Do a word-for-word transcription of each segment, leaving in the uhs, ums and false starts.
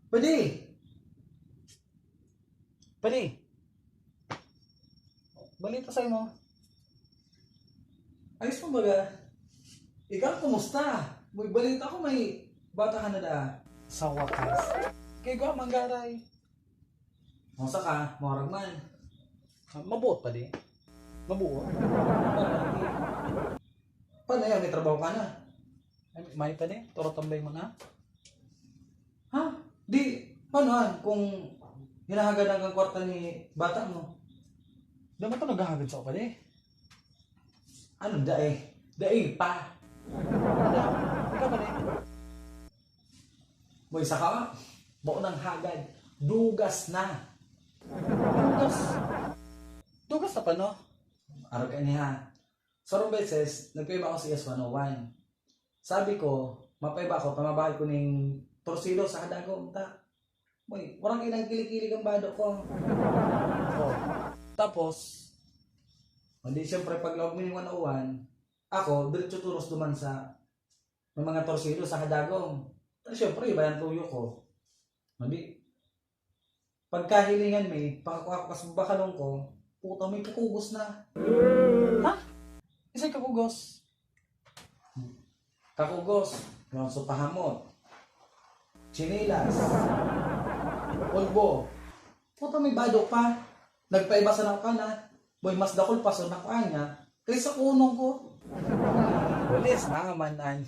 Padi! Padi! Balita sa'yo mo. Ayos mo baga? Ikaw, kumusta? May balita ko, may bata ka na da. Sa wakas. Kay gwa manggaray. Kumusta ka? Morag man. Ah, mabuot pa di. Mabuot. Paano yan? May trabaho ka na? Ay, may pa di? Toro tambay mo na? Ha? Di, paano yan? Kung hinahagad ang kwarta ni bata mo? Dapat pa naghahagad sa pa di? Ano, dai? Dai pa. Ano? Ikaw pa di? Mo isa ka? Bako nang hagad. Dugas na. Dugas? Dugas na pa, no? Arog ka niya. Sarong beses, nagpaiba ako sa S one oh one. Sabi ko, mapaiba ako, pamabahal ko ning torsido sa Hadagom, ta. Uy, warang inang kilig-kilig ang bado ko. Oh. Tapos, hindi siyempre pag laog mo yung one oh one, ako, diretso turos duman sa may mga torsido sa Hadagom. Ta, siyempre, iba yung tuyo ko. Hindi, pagkahilingan mi, pakakuha ko kas bakalong ko, puta, may kakugos na. Ha? Isa'y kakugos? Kakugos, yung supahamot, chinilas, pulbo. Puta, may bado pa. Nagpaiba sa nako na. Boy, mas dakul pa sa nako niya. Kaysa kunong ko. Pulis, mga manan.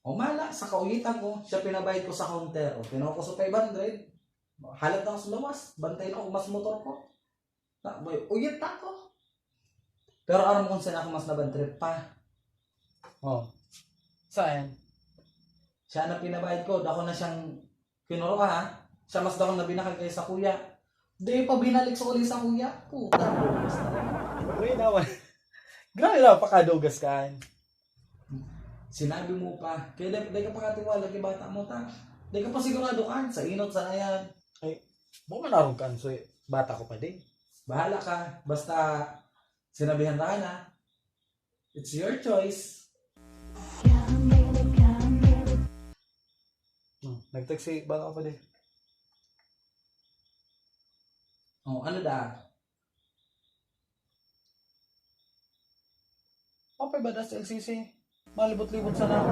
O mala, sa kauyitan ko, siya pinabayad ko sa counter. O, tinawag ko sa five hundred. Halat na ako sa lawas. Bantay na ako, mas motor ko. Na, boy, uyit na ako. Pero aram mo kung saan ako mas nabantrip pa. Oh. Saan? Siya na pinabayad ko. Dako na siyang kinuro, ha? Siya mas dako na binakal kayo sa kuya. Di pa binalik sa uli sa kuya. Puta, bogus na lang. Uy, naman. Grabe lang, pakadugas ka. Sinabi mo pa, kaya di, di ka pakatiwala kay bata mo, ta. Di ka pa sigurado kan, sa inot, sa ayan. Ay, mo man arog kan, so, bata ko pa din. Bahala ka, basta sinabihan ka na. It's your choice. Hmm, nag-text si bata ko pa din. Oh, ano da? Apay ba das L C C? Malibot-libot sana.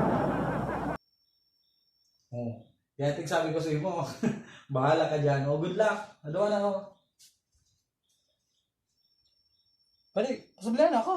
Oh. Yan, tig sabi ko sa imo. Bahala ka dyan. Oh, good luck. Ano na ako? Pare, pasablihan na ako.